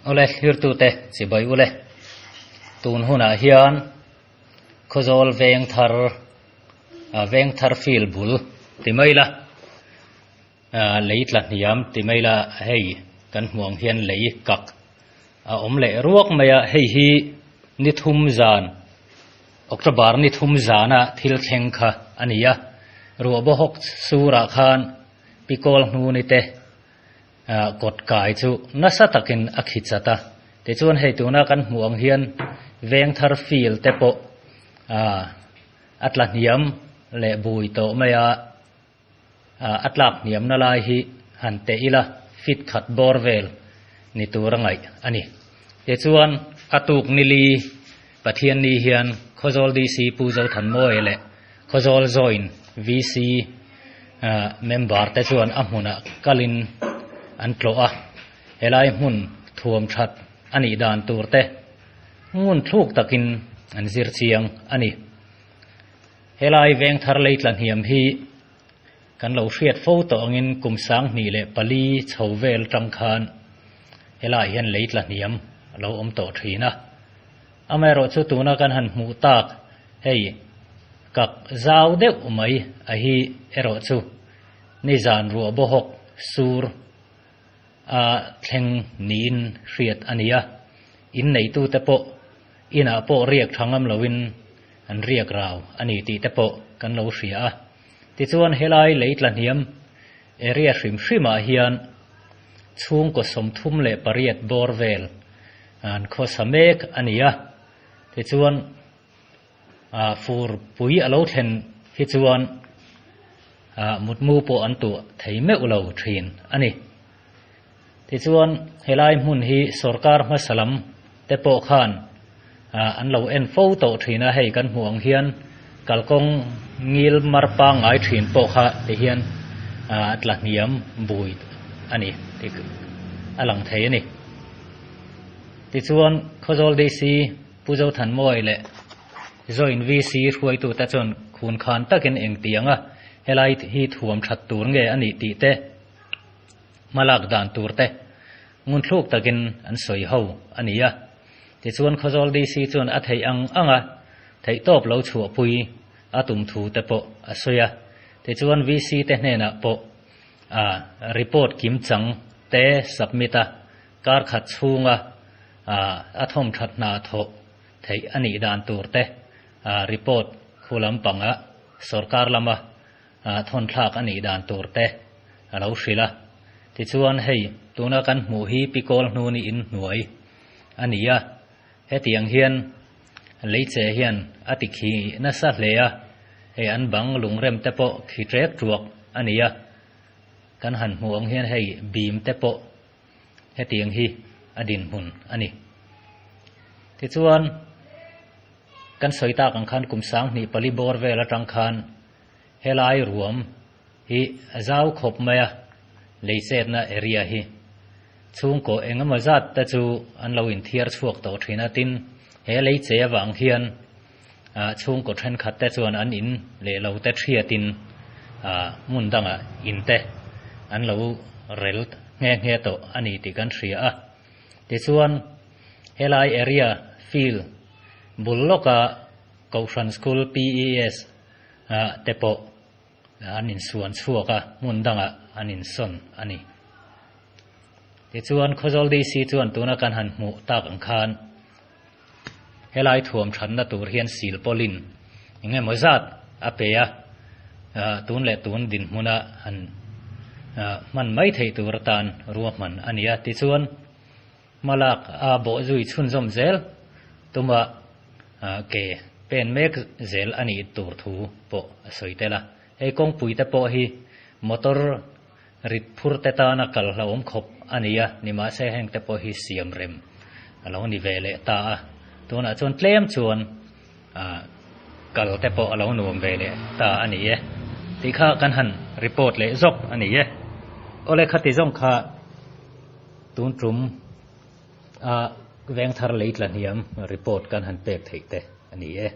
Awle thlirtute chibai ule tun hunah hian Khawzawl veng thar ah veng thar field bul ti mai ila ah lei tla hniam ti mai ila hei kan hmuh ang hian lei kak a awm leh ruak mai a hei hi ni thum zan October ni thum zana thil thleng kha a ni a ruah bawhawk surah khan pikawl hnuni te kawt kai chu nasa takin a khi chat a, tichuan hei tuna kan hmuh ang hian veng thar field te pawh a tla hniam leh bui tawh mai a, a tlak hniamna lai hi han teh ila fit khat bawr vel ni tur a ngaih a ni. Tichuan a tuk nili Pathianni hian Khawzawl DC Pu Zothanmawia leh Khawzawl Joint VC member te chuan a hmunah kalin an tlawh a, helai hmun thuam that a nih dan tur te ngun thluk takin an zir chiang a ni. Helai veng thar lei tla hniam hi kan lo hriat fo tawh angin kum 2004 chho vel tang khan helai hian lei tla hniam a lo awm tawh thin a. Amaherawh chu tuna kan han hmuh tak hei kak zau deuh mai a hi erawh chu nizan ruah bawhawk sur a thleng niin hriat a ni a, inneitute pawh inah pawh riak tha ngam loin an riak rau a ni tih te pawh kan lo hria a. Tichuan helai lei tla hniam area hrim hrimah hian chhungkaw 38 bawr vel an khawsa mek a ni a, tichuan fur pui a lo thlen hi chuan mutmu pawh an tuah thei meuh lo thin a ni. Tichuan helai hmun hi sorkar hmasa lam te pawh khan an lo en fo tawh thin a, hei kan hmuh ang hian kalkawng ngil mar pangngai thin pawh kha ti hian tla hniam bui a ni tih a lang thei a ni. Tichuan Khawzawl DC Pu Zothanmawia leh Joint VC hruaitute chuan khun khan takin engtiang a helai hi thuam that tur nge a nih tih te hmalak dan tur te ngun thluk takin an sawi ho a ni a. Tichuan Khawzawl DC chuan a theih ang ang a theihtawp lo chhuahpui a tum thu te pawh a sawi a. Tichuan VC te hnenah pawh a report kimchang te submit a Kar khat chhunga a thawmthat hna thawh theih a nih dan tur te report khu lampanga sorkar lama thawnthlak a nih dan tur te a lo hrilh a. Tichuan hei tuna kan hmuh hi Pikawl hnuni in hnuai a ni a, hetiang hian leiche hian a ti khi nasa hle a, hei an bang lungrem te pawh khi trek truak a ni a, kan han hmuh ang hian hei bim te pawh Hetiang hi a dinhmun a ni. Tichuan, kan sawi tak ang khan kum 2004 bawr vel atang khan helai ruam hi a zau khawp mai a, leichetna area hi chhungkaw eng emaw zat te chu an lo inthiar chhuak tawh thin a, tin he leiche avang hian chhungkaw thenkhat te chuan an in leh lo te thiatin hmun dangah in te an lo rel nghe nghe tawh a ni tih kan hria a. Tichuan helai area field bul lawka Kohhran School PES te pawh an insuan chhuak a, hmun dangah an insawn a ni. Tichuan Khawzawl DC chuan tuna kan han hmuh tak ang khan Helai thuam thatna tur hian sil pawlin eng emaw zat a pe a, tun leh tun dinhmuna han hman mai theih tur atan ruahman a ni a. Tichuan, hmalak a bawhzui chhunzawm zel tuma ke pen mek zel a nih tur thu pawh a sawi tel a. Hei kawngpui te pawh hi motor Rit phur te tana kal hlauhawm khawp a ni a, nimahse heng te pawh hi siam rem a lo ni ve leh ta a, tunah chuan tlem chuan kal te pawh a lo nuam ve leh ta a ni e tih kha kan han report leh zawk a ni e. Awle khati zawng kha tun tum a veng thar lei tla hniam report kan han pek theih te a ni e.